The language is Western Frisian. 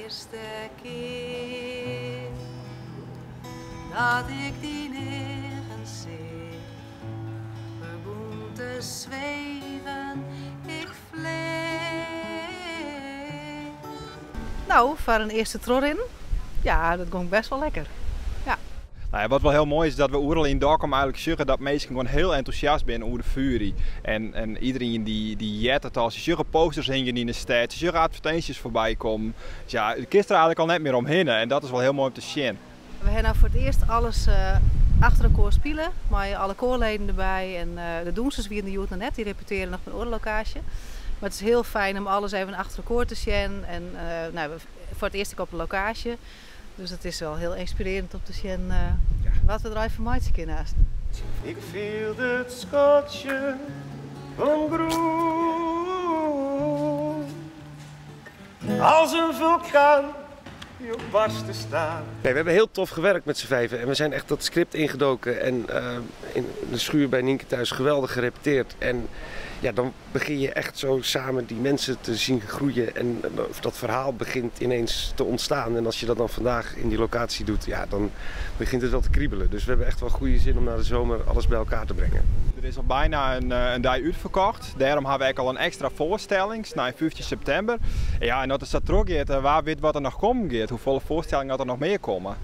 Earste kear dat ik dyn eagen seach, begûn te sweven, ik fleach. No, foar in earste trochrin, ja, dat gong best wol lekker. Ja. Nou ja, wat wol hiel moai is, dat we oeral yn Dokkum eigenlik sjogge dat minsken gewoan hiel entûsjast binne oer de Fury. En iderien dy heart it al. Se sjogge posters hingjen yn de stêd, se sjogge advertinsjes foarby kommen. Dus ja, do kinst der eigenlik al net mear omhinne en dat is wol hiel moai om te sjen. We hawwe no foar it earst alles achter elkoar spile, mei alle koarleden derby. En de dûnsers wiene der hjoed noch net, dy repetearje noch op in oare lokaasje. Mar it is hiel fijn om alles even achter elkoar te sjen en no, foar it earst ek op de lokaasje. Dus it is wol hiel ynspirearjend om te sjen wat we der allegear fan meitsje kinne aanst. Ik fielde it skotsjen fan grûn als in fulkaan die op barsten staat. Nee, we hebben heel tof gewerkt met z'n vijven en we zijn echt dat script ingedoken en in de schuur bij Nienke thuis geweldig gerepeteerd. En ja, dan begin je echt zo samen die mensen te zien groeien en dat verhaal begint ineens te ontstaan. En als je dat dan vandaag in die locatie doet, ja, dan begint het wel te kriebelen. Dus we hebben echt wel goede zin om na de zomer alles bij elkaar te brengen. Der is al byna in dei útferkocht. Dêrom hawwe we ek al in ekstra foarstelling, snein 15 septimber. Ja, en as it sa trochgiet, wa wit wat der noch kommen giet, hoefolle foarstellingen der noch mear komme.